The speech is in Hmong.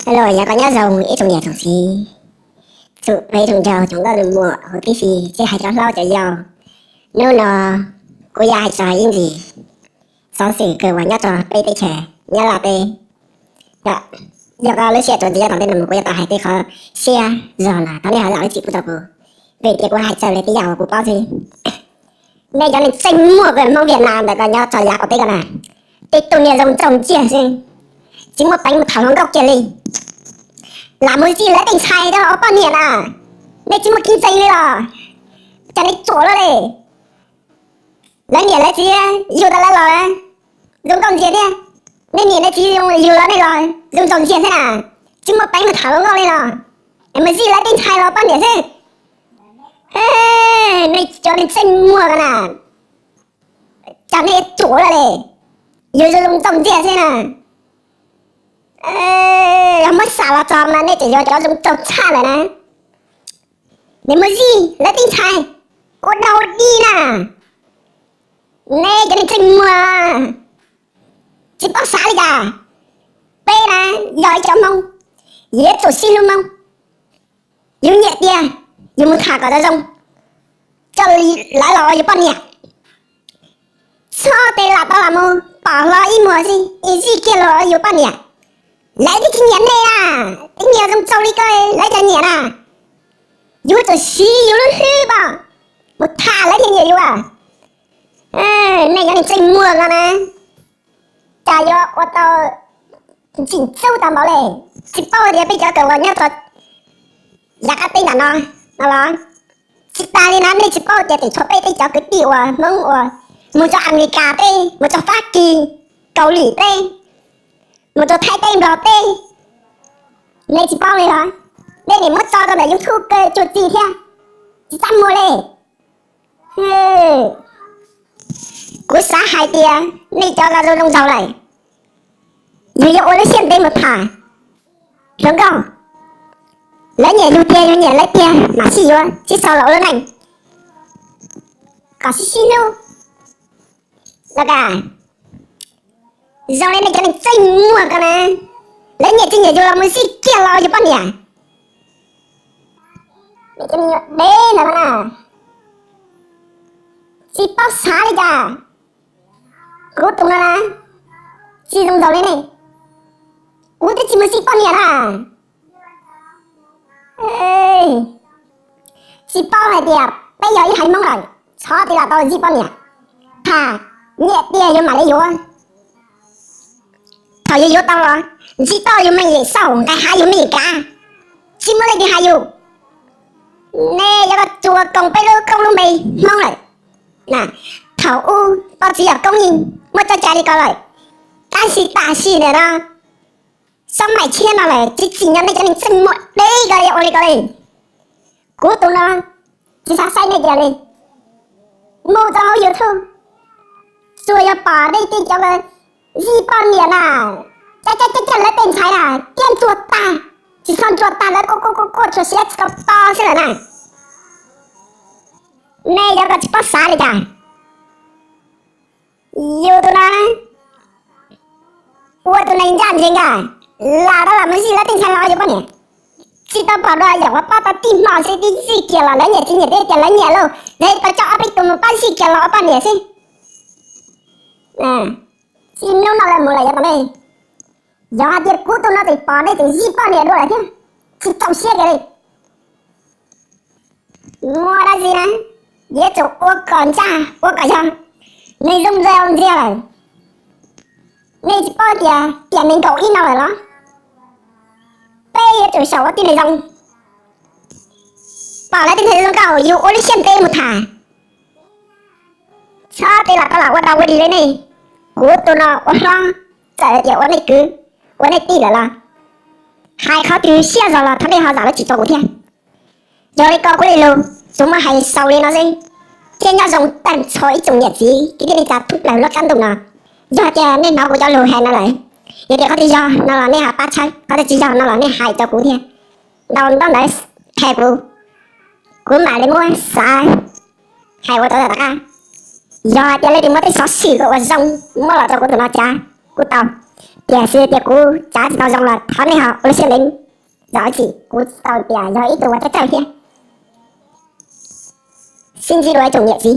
Hello, yog koj nyob zoo ib tsoom niam tsoom txiv, tsoom peb tsoom yawg, tsoom nkauj tsoom muam, huv tib si, tsis hais cov hlob cov yau. Hnub no kuv yuav hais txog ib ntsis xov xwm kawg uas nyob rau peb teb chaws Nyab Laj teb. Yog koj lub siab tsuas ntxiv nyob tom ntej no mus kuv yuav tau hais tej qhov siab zog los thov nej ho zam lub txim pub rau kuv, vim tias kuv hais txog li tej yam uas kuv paub xwb. Nej cov neeg tseem muaj kawg Hmoob Viaj Nam ntawm ko nyob txog yav qaum teb ko na, tej tug niag zoo nraug nciaj xwb, tsis muaj peev mus tham hluas nkauj kiag li. Lam mus zij lawv tej ntxhais rau ua poj niam na, nej tsis muaj kev ntseeg li los? Cas nej ruam luaj li. Lawv niam lawv txiv yug tau lawv los zoo nkauj ntxiag thiab, nej niam nej txiv yug los nej los zoo nraug nciag thiab na, tsis muaj peev mus tham hluas nkauj li los? Es mus zij lawv tej ntxhais los ua poj niam xwb. Nej cov neeg tseem muaj ko na, cas nej ruam luaj li. Yug zoo zoo nraug nciag xwb na, yog muab xam los txog mas nej tseem yog cov zoo nraug tshaj lawm na. Nej mus zij lawv tej ntxhais ua dog ua dig na, nej cov neeg tseem muag tsis paub xav li cas. Peb na yog ib cov Hmoob, yuav tsum sib hlub Hmoob. Yus nyiam tiag yus mus tham kom tau zoo, coj lawv los ua yus poj niam. Txhob tes lam tau lam mus pom hlo ib muag xwb es zij kiag los ua yus poj niam. Lawv twb tsis nyiam nej na, tej niag zoo txaus li koj lawv cov nyiam na. Yus tsum siv yus lub hlwb pom mus tham lawv thiaj nyiam yus. Nej cov neeg tseem muag no na, cas yuav ua tau ntsim txub tau npaum li. Tsis paub tias peb cov kawm uas nyob rau yav qab teb ntawm no no los tsis tas li na, nej tsis paub tias tim tshuav peb tej cov kwv tij uas Hmoob uas mus rau Amelikas teb, mus rau Fab Kis, Kaus Lim teb, mus rau Thaib teb Nplog teb, nej tsis paub li los? Nej nim muab tso rau ntawm YouTube kawg tsuas txi thiab, tsis txaj muag li. Kuv xav hais tias nej cov zoo zoo nraug lawm, yus yuav ua lub siab ntev mus tham hluas nkauj. Lawv nyiam yus tiag yus nyiam lawv tiag mam sib yuav sib txhos los ua lub neej kom sib sib hlub. Los kas zoo li nej cov neeg tseem muag ko na, lawv nyiam tsis nyiam yus los mus zij kiag los ua yus poj niam. Nej cov neeg nyuam dev ntawd na, tsis paub xav li cas. Kuv tus no na, tsis zoo nraug li nej, kuv twb tsis mus zij poj niam na. Tsis paub hais tias peb yog ib haiv Hmoob lawm, txhob tes lam tau zij poj niam. Tham nyiam tiag yus mam li yuav. Thaum yus yuav tau los ntsib tau yus me yem xauj nqaij hav yus me yem kav, tsis muaj leej twg hais yus. Nej yuav tau tsuas koom peb lub koob lub npe Hmoob lawm. Thaum ub poj txiv yog koob yeej muaj txoj cai li ko lawm, tab sis tam sim ntawm no xob maim tshiab no lawm tsis tsim nyog nej cov neeg tseem muag dev ko li ua li ko li. Kuv tus no tsis xav saib nej kiag li. Mus rau hauv YouTube, tsuas yog pom nej tej cov zij poj niam na, caj caj caj lawv tej ntxhais na, tiab ntsuag tag, tsis txhob ntsuag tag lawv quaj quaj quaj quaj txhua siab tsis tau to xwb lawm na. Nej yuav kom tsis paub xav li cas. Yus tus no ua tus neeg ncaj ncees nkaus, lam tau lam mus zij lawv tej ntxhais los ua yus poj niam. Tsis tau pom dua yam uas pab tau tij hmo xwb twb zij kiag los lawv nyiam tsis nyiam twb tias lawv nyiam lauj, lawv tau coj ob peb tus mus pab zij kiag los ua poj niam xwb. Txij hnub no lawm mus lawm yuav tau nej, yog hais tias kuv tus no tseem pom nej tseem zij poj niam dua lawm thiab, tsis txaus siab kiag li. Muaj dab tsi na, yuav tsum ua kom ntsaj ua kom yog. Neeg zoo nraug ntxiag lawm, nej tsis paub tias tiam nees nkaum ib no lawm los? Peb yuav tsum xyaum ua tib neeg zoo. Pom lawv tej neeg zoo nkauj yus ua lub siab ntev mus tham. Txhob tes lam tau lam ua dog ua dig li nej. Kuv tus no ua hlob, txawm tias ua nej kwv ua nej tij lawm los hais qhov twg siab zog los thov nej ho zam lub txim rau kuv thiab. Yog li ko kuv li lus tsuas muaj hais xaus li no xwb, thiab nyob zoo tag nrho ib tsoom niam txiv kwv tij neej tsa thoob plaws lub qab ntuj no. Yog tias nej hnov kuv cov lus hais no lawm, yog tias qhov twg yog no los nej ho pab tshawb, qhov twg tsis yog no los nej hais rau kuv thiab. Ntau ntau ntawd qhia kuv, kuv mam li muab xav hais ua rau tom qab. Yog hais tias leej twg muaj tej xov xwm kom ua zoo muab los rau kuv tus no cav kuj tau, Tiam sis tias kuv tsav tsis tau zoo los thov nej ho ua lub siab ntev zam txim, kuv tsis tau tias yog ib tug uas txawj txawj thiab. Sib ntsib dua ib tsoom niam txiv.